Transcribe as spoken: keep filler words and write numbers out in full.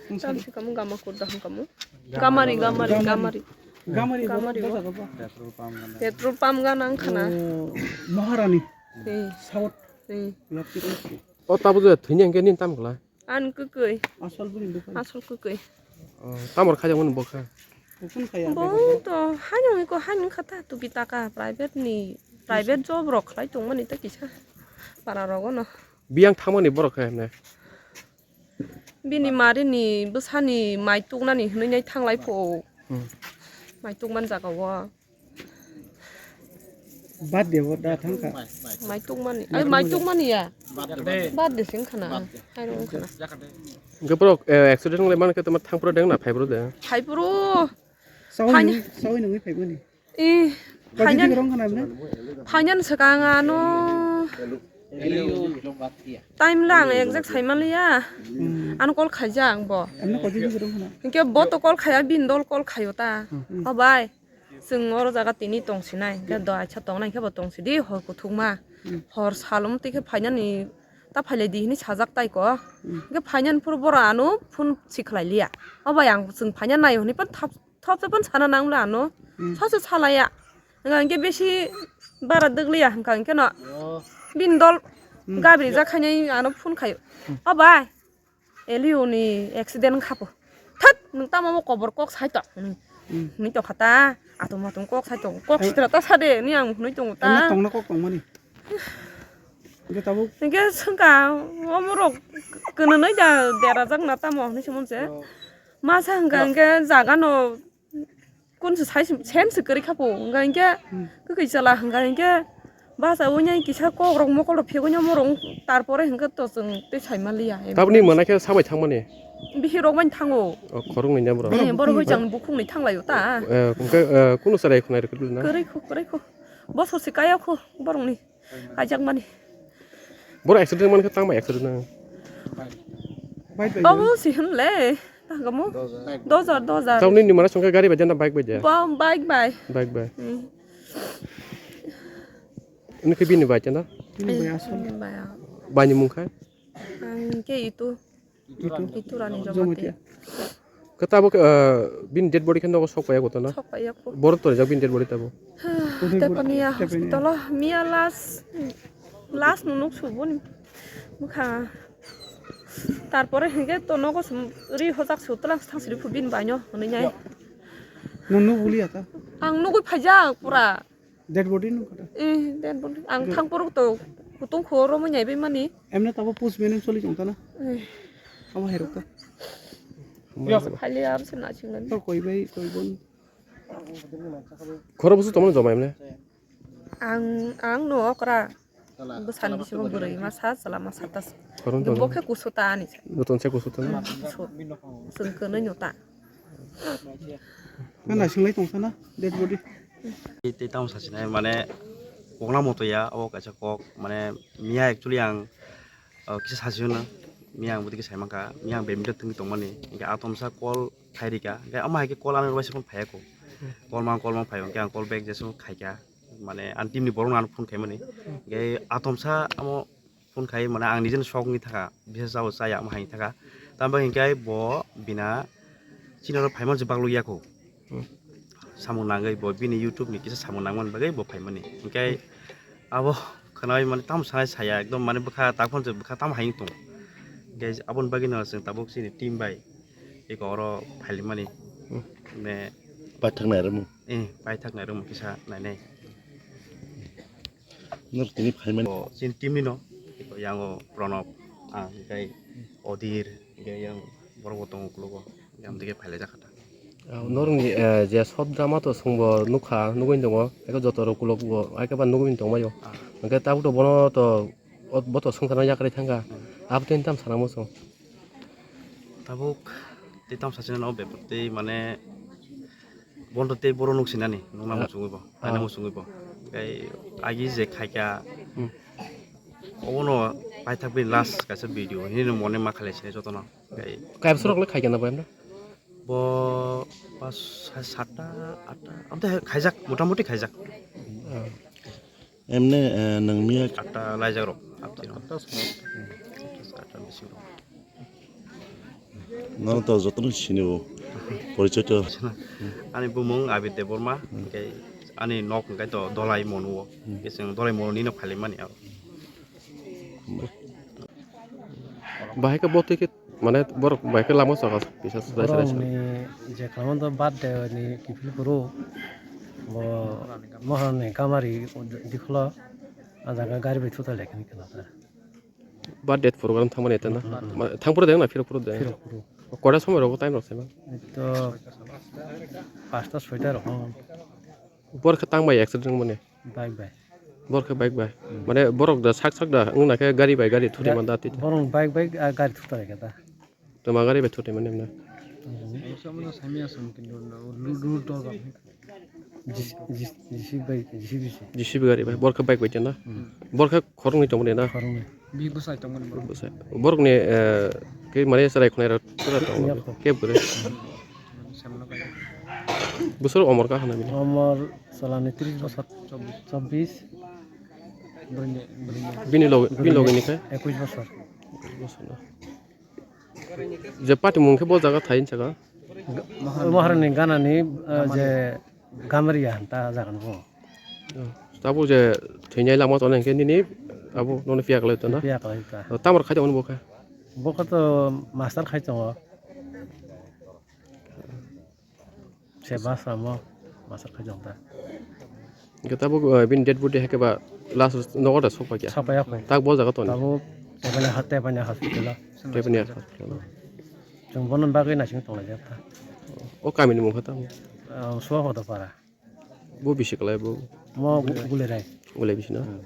Tam si kamu gama kurda hwn kamu. Gamari, gamari, gamari. Gamari, gamari, gamari bo. Petrol pump gana wngkha na. Oh, Maharani. Eh. South. Eh. Yapsi ko. O tabuk je thwini hwnkhe nini tam kla? An kwkwi. Asol bini bwkha. Asol kwkwi. Oh, tamor khajakmani bwkha? Bwkha khaya. Bo to haino iko haino khata tubi taka private ni, private job rok khlai tongmani ta kisa para rogo no. Biyang thangmani borok khe hwnwi. Bini mari ni bwsa ni mai tuknani hwnwi nai thanglai pho. Hmm. Mai tukman jaga o. Birthday bo da thangkha. Mai tukmani. Ai, mai tukmani ya. Birthday sing khana. Haino khana. Hwnkhe borok, eh, accident wnglaimani khe tamo thangphuru de na phaiburu de? Phaiburu. Sawi nung-, sawi nungwi phaimani. Eh, Kajiji phainani, kwrwng khana mne? Phainani swkang ano time lang exact saimaliya. Hmm. Ano call khaijak ang bo. Amne kajiji kwrwng khana? Hinkhe bo to call khaya, bin dol call khayo ta. Hmm. O bai, chwng oro jaga tini tongsinai. Hinkhe do aisa tongnai hinkhe bo tongsidi hor kuthukma. Hmm. Hor salom twi khe phainani ta phailai di hinwi sajak tai ko. Hmm. Hinkhe phainani phuru boro ano phone sikhlai liya. O bai ang chwng phaina naio hinwi pan thap Thopsa pon sana nang le ano. Hmm. Sasu salaya. Hwnkha hinkhe besi bara dwgliya hwnkha hinkhe no. Bini dol gabri jak khainai ano phone khaio. O bai, Elio ni accident wngkha po. Thak, nwng tamo bo kobor kok sai tok. Hmm. Hwnwi tongkha ta. Atom atom kok sai tok. Kok sitra ta sade ni ang hwnwi tongo ta. Tongna kok tongmani. Hinkhe tabuk. Hinkhe swngkha, omo rok kwnwi da derajak na tamo hwnwi se monse. Masa hwnkha hinkhe jaga no kun se sai sen se kwrwi kha po hwnkha hinkhe kwkwi chala hwnkha hinkhe basa wngnai kisa kok rok mokol rok phegwi omo rok tarpore hinkhe to chwng tei sai manliya. Tabukni mwnai khe sabai thangmani? Bihik rok bai thango. O khoroknwi ne borok? Eh, borok bai chang bukhuknwi thanglaio ta. Eh, hwnkhe, eh, kunu chwrai khwnai rwkhe na? Kwrwi khu, kwrwi khu. Bosor se kaya khu borokni. Kaijakmani. Boro accident mankha tangma accident na? Obo si hwnle. Tangamo. Dojar, dojar. Tamni ni mana songkha gari bai jana bike bai ja? Ba-, bike bai. Bike bai. Hmm. Ini khe bini bai jana? Bini bai asal. Bini bai, ah. Bani mungkha? Ang ke itu. Itu. Itu rani Jamatia. Khe tabuk, eh, bini dead body khe nogo sok paiya koto na? Sok paiya ko. Boro tonijak bini dead body tabuk? Tepania hospital o miya last, last no nuk subuni bwkha. Tarpore hinkhe to nogo sum ri hojak su twlang thang siri phu bini baino hwnwi nai. Nung nuk buliya ta? Ang nugui phaijak pura. Dead body nung kata? Eh, dead body. Ang thang porok to kutung kho romwi nai bai mani. Emne tabo post mortem choli tong tana? Eh. Abo hai rok ta. Khali abo se na singlen. Tor koi bai, koi bon. Khoro busu tomo joma emne? Ang, ang no okra. Bwsani bisingo bwrwi masa, chwla masa ta. Koron tono. Bo khe kusu ta ani. Joton se kusu ta na? Kusu. Chwng kwnwi no ta. Nang naisinglai tong sana, dead body. Tei tamo sasinai, mane, kokna moto ya, abo kaisa kok, mane, miya actually ang, uh, kisa sasi hwnna, miya ang bwtwi khe sai mankha, miya ang badminton thwngwi tongmani, hinkhe atomsa call khairika, hinkhe omo hai khe call ani rwbaisa phone phaiya kho. Call mang, call mang phaiya, hinkhe ang call back jesung khaikha. Mane ani team ni borok no ano phone khaimani. Hinkhe atomsa amo phone khai mane ang nijeni sok wngwi thaka, bisa chao chaya amo hai thaka. Tambai hinkhe bo bina chini oro phaimani se baglo yakho. Hmm. Samung nangwi bo bini YouTube ni kisa samung nangmani bagwi bo phaimani. Hinkhe abo khwnai mane tamo sanai saya ekdom mane bwkha takhon se bwkha tamo hai tong. Hinkhe aboni bagwi no chwng tabuk chini team bai eko oro phailimani. Hmm. Ne paithak nai rwmung. Eh, paithak nai rwmung kisa nainai. Nor tini phaimani. O, chini team ni no, yango Pranab, ah, hinkhe Odir, hinkhe yang borok bo tongo ukologo, yang dige phailaijak kha ta. Ah, norokni, eh, je short drama to chwngbo nukha, nugwi tongo, eko joto rok ukulok bo, ake ba nugwi tongbaio. Ah. Hinkhe tabuk to bono to, o, bo to swngcharno yakarwi thangkha. Hmm. Abotwi tam sana muchung. Tabuk tei tam sachina no bepar tei mane Bono tei boro nuk sinani, nukna muchungwi bo, naina muchungwi bo. Tei agi je khaikha, obono paithak bini last kaisa video, hinwi mone ma khalai sinai jotono. Tei kaibwsarok le khaikha na bo emno? Bo pas sa-, satta, atta, amte khaijak, motamoti khaijak. Emne, eh, nang miya atta laijak rok, apti rok. Atta bisingo. Nono to jotono sinio, porichoi to. Ani bumung Abir Debbarma, hwnkhe ani nok hwnkhe to Dolai Mono o. Hwnkhe chwng Dolai Mono nino phailaimani aro. Bahai khe bo twi khe, mane, borok bahai khe lama saka kisa srai srai saka. Borokni je khaimani to birthday ni kiphil phuru bo Maharani Kamari dikhulo, a jaga gari bai thutai lai khe khela ta. Birthday program thangmani ta na? Mm, mm, mm. Ma-, thangphuru de na phirok phuru de? Phirok phuru. Kora somoi rogo time rok saiman? Ei to pasta soita rok. Bor khe tang bai accident mani? Bike bai. Bor khe bike bai. Hmm. Mane borok da sak sak da wngna khe gari bai gari thudi man da twi. Borok bike bai, ah, gari thutai khe da. Tama gari bai thutai mani mane? Hmm. J C B bai, J C B se. J C B gari bai. Bor khe bike bai tena? Hmm. Bor khe khoroknwi tongmani na? Khoroknwi. Bwsai. Borokni, eh, khe mane chwrai khwnai rok chwrai tong. Khe bwrwi. Bwswk omor kha hwnwi bini? Omor salani tris bosor. Chobbish. Bini loge, bini loge ni khe? Ekush bosor. Je patimung khe bo jaga thai hinsa kha? Maharani ganani, eh, je Gamaria ta jaga no. Tabuk je thwinai lama tongo hwnkhe nini abo nono piya kwlai tona? Piya kwlai ta. Tamar khai tongo bo khe? Bo khe to master khai tongo. Se bus samo master khai jong ta. Hingke tabuk, eh, bini dead body hai khe ba last nogo da sokpai kha? Sokpai ya khe. Tak bo jaga toni? Tabuk Tepania ha-, Tepania hospital o. Tepania hospital o. Chwng bono bagwi naising tonglai jak kha. O kami ni mung kha tamo? Ah, Suahoda para. Bo bisi kwlai bo? Mo Gu-, Gulerai. Gulai bisi na? Hmm.